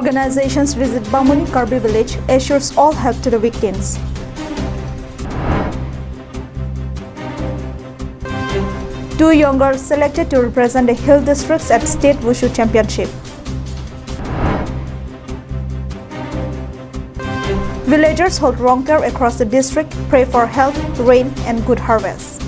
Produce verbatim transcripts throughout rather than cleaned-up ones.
Organizations visit Bamuni Karbi village, assures all help to the victims. Two young girls selected to represent the hill districts at State Wushu Championship. Villagers hold Rongker across the district, pray for health, rain and good harvest.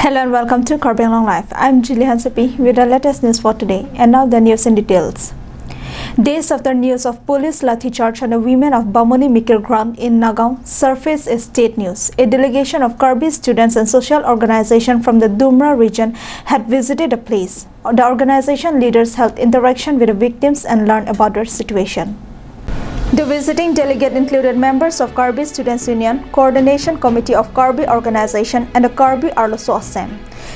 Hello and welcome to Karbi Anglong Live. I'm Julie Hansepi with the latest news for today. And now the news in details. Days after news of police lathi charge on the women of Bamuni Mikir Grant in Nagaon surfaced as state news, a delegation of Karbi students and social organization from the Dumra region had visited the place. The organization leaders held interaction with the victims and learned about their situation. The visiting delegate included members of Karbi Students Union, Coordination Committee of Karbi Organization, and the Karbi Arloso Asem.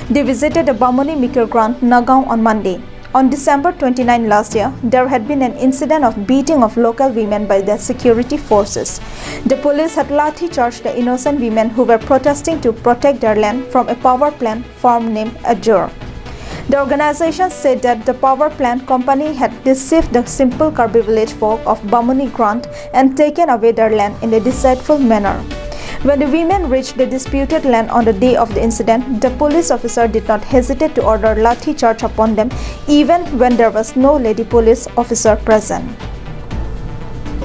They visited the Bamuni Mikir Grant, Nagaon on Monday. On December twenty-nine last year, there had been an incident of beating of local women by the security forces. The police had lathi charged the innocent women who were protesting to protect their land from a power plant farm named Ajur. The organization said that the power plant company had deceived the simple Karbi village folk of Bamuni Grant and taken away their land in a deceitful manner. When the women reached the disputed land on the day of the incident, the police officer did not hesitate to order lathi charge upon them, even when there was no lady police officer present.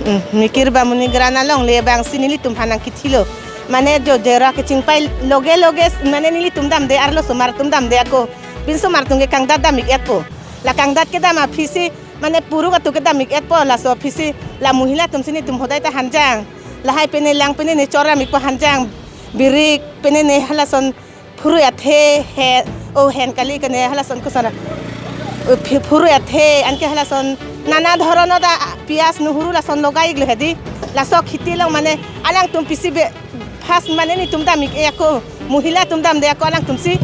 Hmm, Mikir Bamuni Grant alongle abang si nelitum aphan nangkithilo. Mane jo jera kechingpai loge loge mane nelitum damde arlosomar atum damde ako. Pinsomar atum ke kangdat dam-ik-etpo. La kangdat kedam aphi si mane puruk atum kedam-ik-etpo, laso aphi si la mohila atum si nelitum hodai ta hanjang. Lahai pene lang pene ne chor dam-ikpo hanjang. Birik pene ne halason phurui athe he, o hen kali kene halason kosana. O phi-, phurui athe anke halason nana dhorono da piyaj nuhuru lason logai-iklo hedi. Laso khiti along mane alangtum pisi be phas mane nelitum dam-ik-e ako, mohila atum damde ako alangtum si.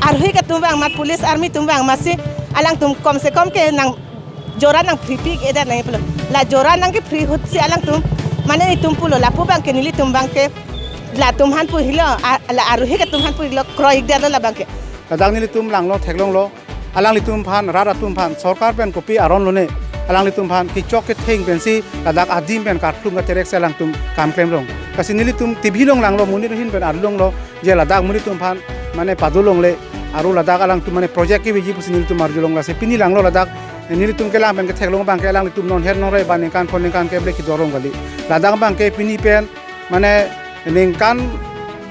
Arhi atum abang mat police army atum abang mat si alangtum kom se kom ke nang jora nangphripik-edet nangji pulo. La jora nangkephrihut si alangtum mane nelitum pulo lapu abang ke nelitum abang ke latum aphan pu helo, a-, la arhi atum aphan pu helo kroi-ikdetlo labang ke. Ladak nelitum langlo theklonglo. Alanglitum aphan, rat atum aphan, sorkar pen kopi aron lone. Alanglitum aphan kechok ketheng pensi ladak adim pen karplum katerek si alangtum kam klemrong. Lasi nelitum T V along langlo, monit ahin pen arlonglo. Je ladak monit atum aphan mane padolongle, aru ladak alangtum mane project keveji pusi nelitum arjulong, lasi pini langlo ladak nelitum kelang pen ketheklong abang ke alanglitum non her non re ba ningkan phongo ningkan kep le kedo arong kali. Ladak abang ke pini pen mane ningkan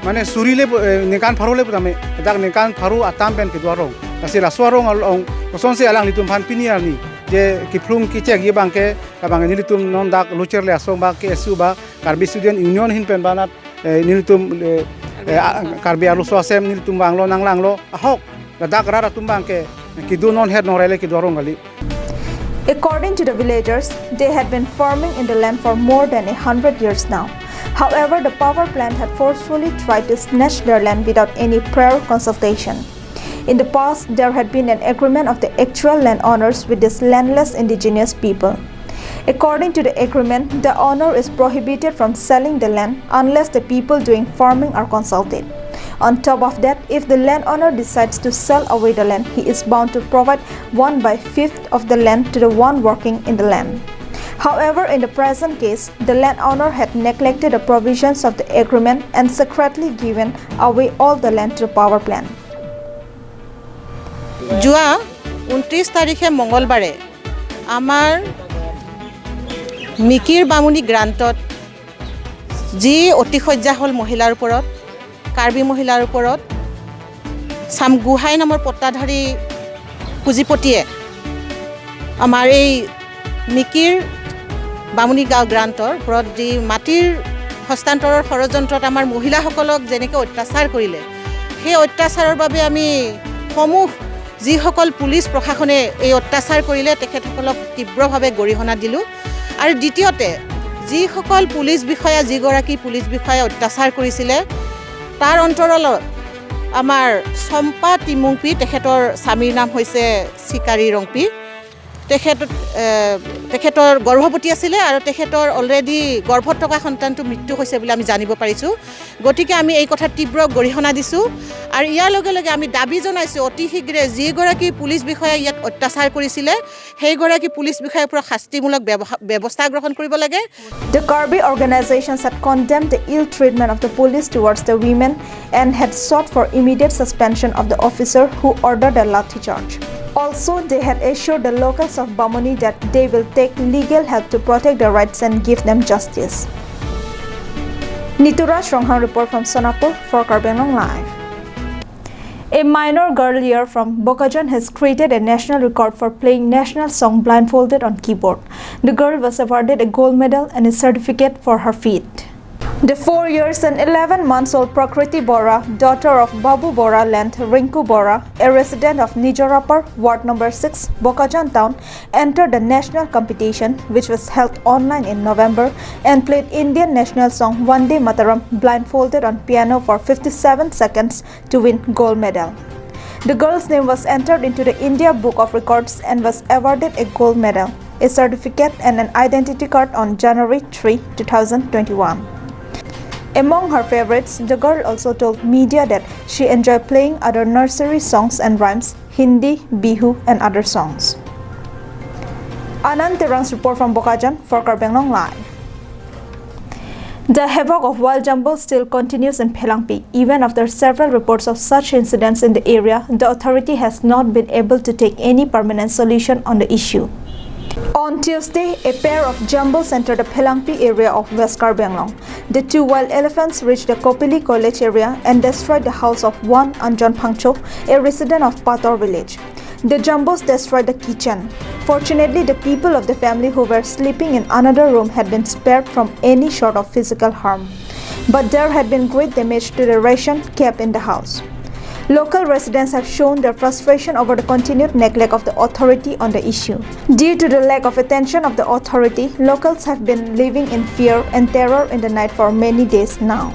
mane suri le, eh, ningkan pharo le putame, ladak ningkan pharo atam pen kedo arong. Lasi laso arong along kosonsi alanglitum aphan pini arni je kephlung kechekji abang ke, labang nelitum non dak Locherlai Asong ba K S U ba Karbi Student Union ahin pen banat eh, nelitum, eh, eh, a-, Karbi Arloso Asem nelitum vanglo nanglanglo ahok ladak rat atum abang ke kedo non her non re le kedo arong kali. According to the villagers, they had been farming in the land for more than a hundred years now. However, the power plant had forcefully tried to snatch their land without any prior consultation. In the past, there had been an agreement of the actual landowners with these landless indigenous people. According to the agreement, the owner is prohibited from selling the land unless the people doing farming are consulted. On top of that, if the landowner decides to sell away the land, he is bound to provide one by fifth of the land to the one working in the land. However, in the present case, the landowner had neglected the provisions of the agreement and secretly given away all the land to the power plant. যোৱা ঊনত্ৰিছ তাৰিখে মঙলবাৰে আমাৰ মিকিৰ বামুণী গ্ৰাণ্টত যি অতিশয্যা হ'ল মহিলাৰ ওপৰত, কাৰ্বি মহিলাৰ ওপৰত, চাম গোহাঁই নামৰ পট্টাধাৰী পুঁজিপতিয়ে আমাৰ এই মিকিৰ বামুণী গাঁও গ্ৰাণ্টৰ ওপৰত যি মাটিৰ হস্তান্তৰৰ ষড়যন্ত্ৰত আমাৰ মহিলাসকলক যেনেকৈ অত্যাচাৰ কৰিলে, সেই অত্যাচাৰৰ বাবে আমি সমূহ যিসকল পুলিচ প্ৰশাসনে এই অত্যাচাৰ কৰিলে, তেখেতসকলক তীব্ৰভাৱে গৰিহণা দিলোঁ। আৰু দ্বিতীয়তে, যিসকল পুলিচ বিষয়া, যিগৰাকী পুলিচ বিষয়াই অত্যাচাৰ কৰিছিলে, তাৰ অন্তৰালত আমাৰ চম্পা টিমুংপি, তেখেতৰ স্বামীৰ নাম হৈছে চিকাৰী ৰংপি। তেখেত, এ, তেখেতৰ গৰ্ভৱতী আছিলে আৰু তেখেতৰ অলৰেডি গৰ্ভত থকা সন্তানটো মৃত্যু হৈছে বুলি আমি জানিব পাৰিছোঁ। গতিকে আমি এই কথাত তীব্ৰ গৰিহণা দিছোঁ আৰু ইয়াৰ লগে লগে আমি দাবী জনাইছোঁ, অতি শীঘ্ৰে যিগৰাকী পুলিচ বিষয়াই ইয়াত অত্যাচাৰ কৰিছিলে, সেইগৰাকী পুলিচ বিষয়াৰ ওপৰত শাস্তিমূলক ব্যৱহা-, ব্যৱস্থা গ্ৰহণ কৰিব লাগে। The Karbi organizations had condemned the ill treatment of the police towards the women and had sought for immediate suspension of the officer who ordered the lathi charge. Also, they had assured the locals of Bamuni that they will take legal help to protect their rights and give them justice. Nituraj Ronghang report from Sonapur for Karbi Anglong Live. A minor girl here from Bokajan has created a national record for playing national song blindfolded on keyboard. The girl was awarded a gold medal and a certificate for her feat. The four years and eleven months old Prakriti Bora, daughter of Babu Bora land Rinku Bora, a resident of Nijorapar, Ward number six, Bokajan town, entered the national competition, which was held online in November, and played Indian national song Vande Mataram blindfolded on piano for fifty-seven seconds to win gold medal. The girl's name was entered into the India Book of Records and was awarded a gold medal, a certificate and an identity card on January three, two thousand twenty-one. Among her favorites, the girl also told media that she enjoyed playing other nursery songs and rhymes, Hindi, Bihu, and other songs. Anand Terang's report from Bokajan for Karbi Anglong Live. The havoc of wild jumbo still continues in Phelangpi, even after several reports of such incidents in the area. The authority has not been able to take any permanent solution on the issue. On Tuesday, a pair of jumbos entered the Phelangpi area of West Karbi Anglong. The two wild elephants reached the Kopili College area and destroyed the house of one Anjan Phangcho, a resident of Pator village. The jumbos destroyed the kitchen. Fortunately, the people of the family who were sleeping in another room had been spared from any sort of physical harm. But there had been great damage to the ration kept in the house. Local residents have shown their frustration over the continued neglect of the authority on the issue. Due to the lack of attention of the authority, locals have been living in fear and terror in the night for many days now.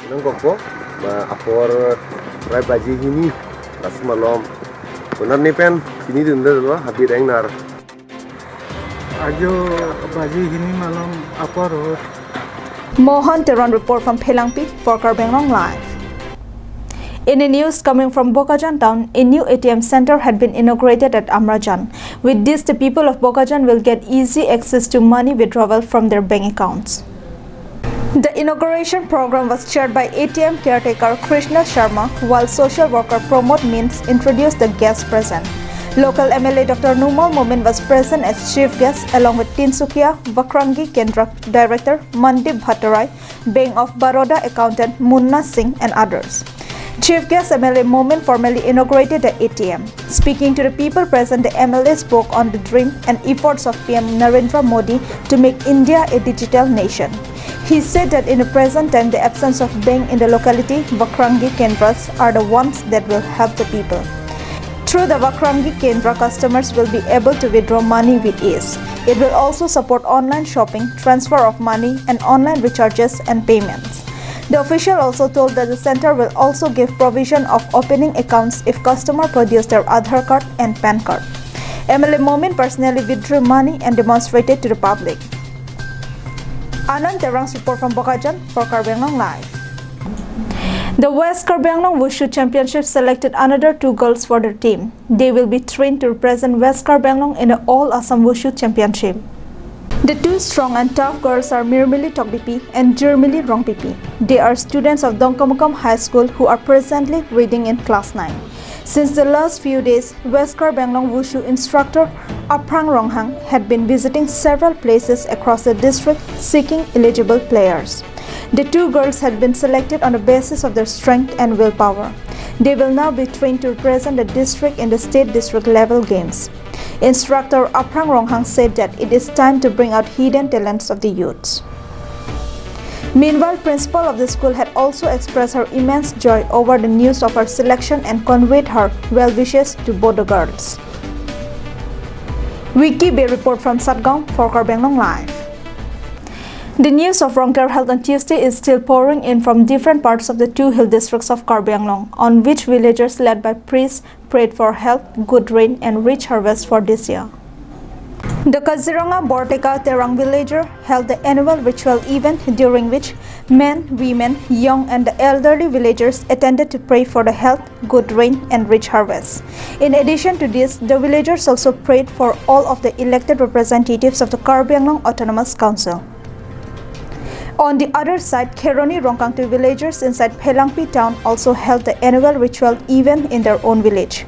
Nang koko, ma apor rai baji hini, las malom. Benar ni pen, sini dun deh lo, habit eng nar. Ajo baji hini malom apor ho. Mohan Teron report from Phelangpi for Karbi Anglong Live. In a news coming from Bokajan town, a new A T M center had been inaugurated at Amrajan. With this, the people of Bokajan will get easy access to money withdrawal from their bank accounts. The inauguration program was chaired by A T M caretaker Krishna Sharma, while social worker Pramod Mins introduced the guests present. Local M L A Doctor Numal Momin was present as chief guest along with Tinsukia Vakrangi Kendra Director Mandip Bhattarai, Bank of Baroda accountant Munna Singh and others. Chief guest M L A Momin formally inaugurated the A T M. Speaking to the people present, the M L A spoke on the dream and efforts of P M Narendra Modi to make India a digital nation. He said that in the present time, the absence of bank in the locality, Vakrangi Kendras are the ones that will help the people. Through the Vakrangi Kendra, customers will be able to withdraw money with ease. It will also support online shopping, transfer of money, and online recharges and payments. The official also told that the center will also give provision of opening accounts if customer produce their Aadhaar card and PAN card. M L A Momin personally withdrew money and demonstrated to the public. Anand Terang's report from Bokajan for Karbi Anglong Live. The West Karbi Anglong Wushu Championship selected another two girls for their team. They will be trained to represent West Karbi Anglong in the All Assam Wushu Championship. The two strong and tough girls are Mirmili Tokbipi and Jirmili Rongpipi. They are students of Dongkamukam High School who are presently reading in class nine. Since the last few days, West Karbi Anglong Wushu instructor Aphrang Ronghang had been visiting several places across the district seeking eligible players. The two girls had been selected on the basis of their strength and willpower. They will now be trained to represent the district in the state district level games. Instructor Aphrang Ronghang said that it is time to bring out hidden talents of the youths. Meanwhile, principal of the school had also expressed her immense joy over the news of her selection and conveyed her well wishes to both the girls. Vicky Bey report from Satgaon for Karbi Anglong Live. The news of Rongker health on Tuesday is still pouring in from different parts of the two hill districts of Karbi Anglong, on which villagers led by priests prayed for health, good rain, and rich harvest for this year. The Kaziranga Borteka Terang villager held the annual ritual event, during which men, women, young, and the elderly villagers attended to pray for the health, good rain, and rich harvest. In addition to this, the villagers also prayed for all of the elected representatives of the Karbi Anglong Autonomous Council. On the other side, Kheroni Rongkangtui villagers inside Phelangpi town also held the annual ritual event in their own village.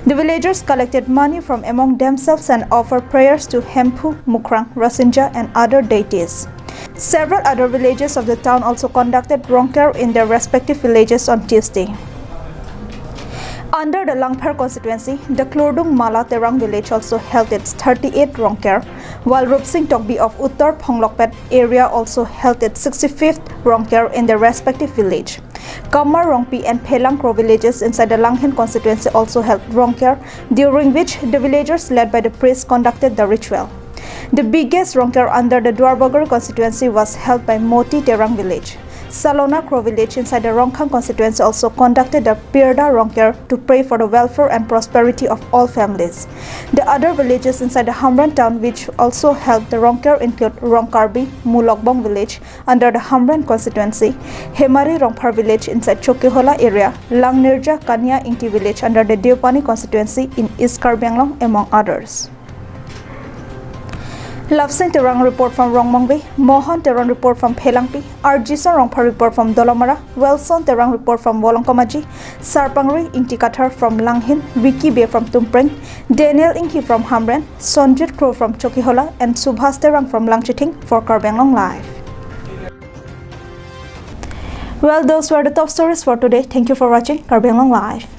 The villagers collected money from among themselves and offered prayers to Hemphu, Mukrang, Rasinja, and other deities. Several other villages of the town also conducted Rongker in their respective villages on Tuesday. Under the Langpher constituency, the Klurdung Mala Terang village also held its thirty-eighth Rongker, while Rupsing Tokbi of Uttar Phonglokpet area also held its sixty-fifth Rongker in their respective village. Kamar Rongpi and Phelang Kro villages inside the Langhin constituency also held Rongker, during which the villagers led by the priest conducted the ritual. The biggest Rongker under the Duarbagori constituency was held by Moti Terang village. Salona Kro village inside the Rongkhang constituency also conducted the Pirda Rongker to pray for the welfare and prosperity of all families. The other villages inside the Hamren town which also held the Rongker include Rongkarbi, Mulokbong village under the Hamren constituency, Hemari Rongphar village inside Chokihola area, Langnirja Kania Ingti village under the Deopani constituency in East Karbi Anglong, among others. Lapsing Terang report from Rongmongve, Mohan Terang report from Phelangpi, Arjison Rongphar report from Dolamara, Wilson Terang report from Volongkomaji, Sarpangri Ingti Kathar from Langhin, Vicky Bey from Tumpreng, Daniel Inghi from Hamren, Sonjit Kro from Chokihola, and Subhas Terang from Langchithing for Karbi Anglong Live. Well, those were the top stories for today. Thank you for watching Karbi Anglong Live.